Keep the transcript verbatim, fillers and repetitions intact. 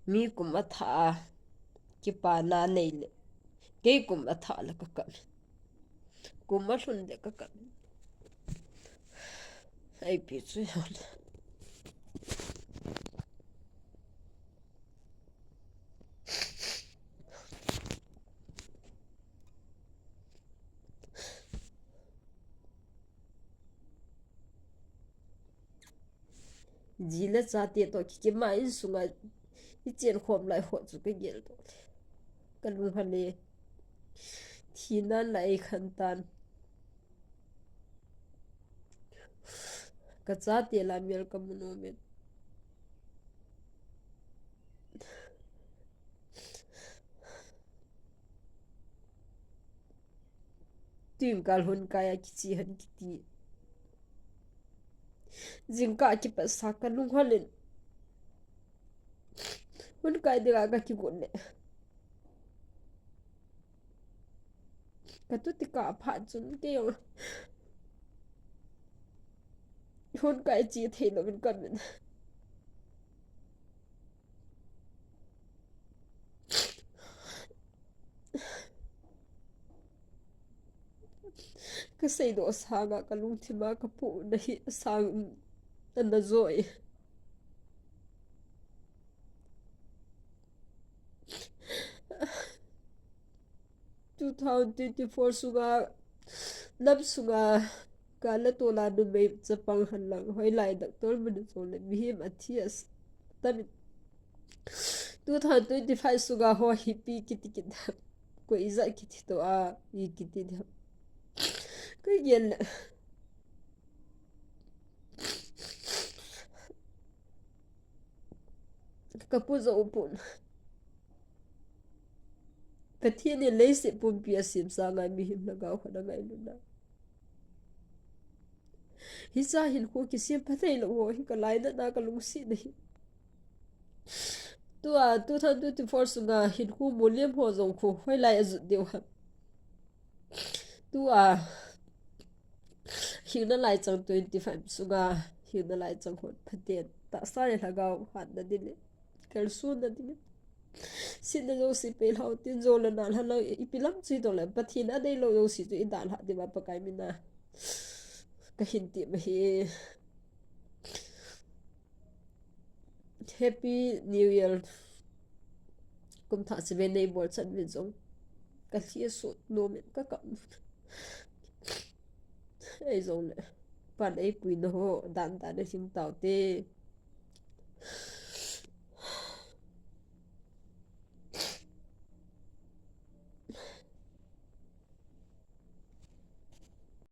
Mi kum athah a kipana nei le, kei kum athah le ka kap. Kum alhun le ka kap. Ai pi chu hon. Ji le chate toh kikima insunga ichen khom lai ho chu ka gel toh le. Ka lung hale. Thina lai khan tan. Ka chate la mel ka mu nom e. Tuin kal hon kai a kichi han kiti. Jingkah kipat sa ka lung hal in. Hon kai dinga ka kigon le. Ka tuti ka phat chun kei jong hon kai chi thei louvin ka min. Ka seidoh sanga ka lungthima ka pohna hi asang in ana joi. Two thousand twenty-four sunga, nam sunga, ka la tola numei chapang han lang, hoilai doctor mun jong le mihem athi a s-, tamin. Two thousand twenty-five sunga ho hipi kiti kit. Ko ijat kiti to a, i kiti dia. Ka gel le. Ka pu jo pun. Pathen in leiset pumpi asem sanga mihem lhagao khat angailutna. Hicha hinkho kisem pha thei lou ho hi ka lainatna ka lungsetna hi. Tua two thousand twenty-four sunga hinkho molhem ho jong khu hoilai ajot diu ham. Tua hing nalai chang twenty-five sunga hing nalai chang hon Pathen tahsa le lhagao hatna ding le kalsonna ding. Setna jouse pehlhau tin, jo le nal hal lou, ipi lam chu hijongle Pathen adei lou jouse chu idalhah diuva Pakai mina kahin tep ahi. Happy New Year. Kum thah chibai nei bol chan uvin jong ka lhi asot nom in ka kap. Ei jongle pan eipuina ho dan dan a hing taute.